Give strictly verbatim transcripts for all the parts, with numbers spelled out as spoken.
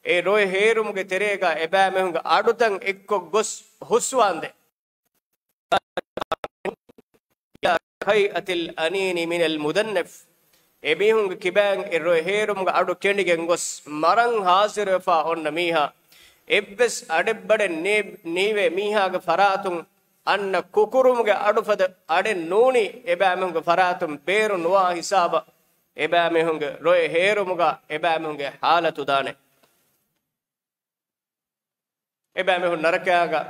އެ ރޮއެ ހޭރުމުގެ ތެރޭގަ އެބައިމީހުންގެ އަޑުތައް އެއްކޮށް ގޮސް ހުސްވާނދޭ. كهيئة الأنين من المدنف. އެމީހުންގެ ކިބައިން އެ ރޮއެ ހޭރުމުގެ އަޑު ކެނޑިގެން ގޮސް، މަރަން ހާޒިރުވެފާ އޮންނަ މީހާ، އެއްވެސް އަޑެއްބަޑެއް ނީ-، ނީވޭ މީހާގެ ފަރާތުން އަންނަ ކުކުރުމުގެ އަޑުފަދަ އަޑެއް ނޫނީ، އެބައިމީހުންގެ ފަރާތުން ބޭރު ނުވާ ހިސާބަށް އެބައިމީހުންގެ ރޮއެ ހޭރުމުގަ އެބައިމީހުންގެ ހާލަތު ދާނެ. އެބައިމީހުން ނަރަކައިގަ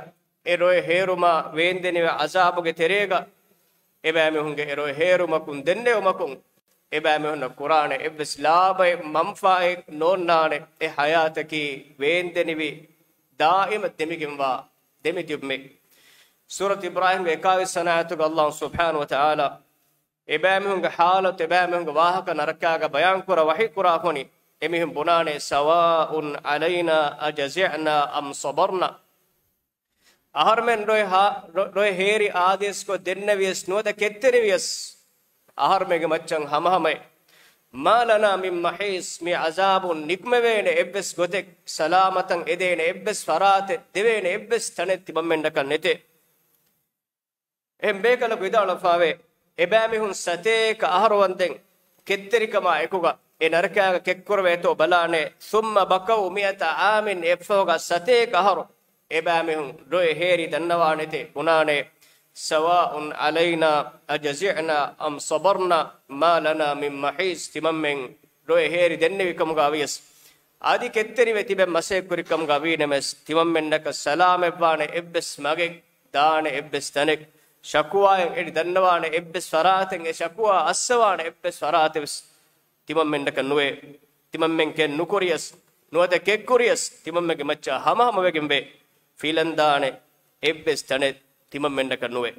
އެ ރޮއެ ހޭރުމާ ވޭންދެނިވި އަޒާބުގެ ތެރޭގަ، އެބައިމީހުންގެ އެ ރޮއެ ހޭރުމަކުން ދެންނެވުމަކުން، އެބައިމީހުންނަށް ކުރާނެ އެއްވެސް ލާބައެއް މަންފާއެއް ނޯންނާނެ. އެ ޙަޔާތަކީ ވޭންދެނިވި، ދާއިމަށް ދެމިގެންވާ ދެމިތިބުމެއް. ސޫރަތު އިބްރާހީމްގެ އެކާވީސް ވަނަ އާޔަތުގަ އައްލާހު ސުބްޙާނަހު ވަތަޢާލާ އެބައިމީހުންގެ ޙާލަތު، އެބައިމީހުންގެ ވާހަކަ ނަރަކާގަ ބަޔާންކުރާ ވަޙީ ކުރާ ފަހުން، އެމީހުން ބުނާނެ، سواء علينا أجزعنا أم صبرنا. އަހަރުމެން ރޮއެ ހާ-، ރޮ-، ރޮއެ ހޭރި އާދޭސްކޮށް ދެންނެވިޔަސް ނުވަތަ ކެތްތެރިވިޔަސް، އަހަރުމެންގެ މައްޗަށް ހަމަހަމައޭ. ما لنا من محيص، މި އަޒާބުން ނިކުމެވޭނެ އެއްވެސް ގޮތެއް، ސަލާމަތަށް އެދޭނެ އެއްވެސް ފަރާތެއް، ދެވޭނެ އެއްވެސް ތަނެއް ތިމަންމެންނަކަށް ނެތޭ. އެހެން ބޭކަލަކު ވިދާޅުވެފާވޭ، އެބައިމީހުން ސަތޭކަ އަހަރު ވަންދެން ކެތްތެރިކަމާ އެކުގަ އެ ނަރަކާގަ ކެއްކުރެވޭތޯ ބަލާނެ. ثم بكوا مئة عام، އެއަށްފަހުގަ ސަތޭކަ އަހަރު އެބައިމީހުން ރޮއެ ހޭރި ދަންނަވާނެތޭ ބުނާނެ، سواء علينا أجزعنا أم صبرنا ما لنا من محيص. ތިމަންމެން ރޮއެ ހޭރި ދެންނެވި ކަމުގަ ވިޔަސް، އަދި ކެތްތެރިވެ ތިބެ މަސައްކަތް ކުރި ކަމުގަ ވީނަމަވެސް، ތިމަންމެންނަކަށް ސަލާމަތްވާނެ އެއްވެސް މަގެއް، ދާނެ އެއްވެސް ތަނެއް، ޝަކުވާއެއް އެއް ދަންނަވާނެ އެއްވެސް ފަރާތެއް، އެ ޝަކުވާ އައްސަވާނެ އެއްވެސް ފަރާތެއް ވެސް ތިމަންމެންނަކަށް ނުވޭ. ތިމަންމެން ކެއް ނުކުރިޔަސް، ނުވަތަ ކެއްކުރިޔަސް، ތިމަންމެންގެ މައްޗަށް ހަމަހަމަވެގެންވޭ. ފިލަންދާނެ އެއްވެސް ތަނެއް ތިމަންމެންނަކަށް ނުވޭ.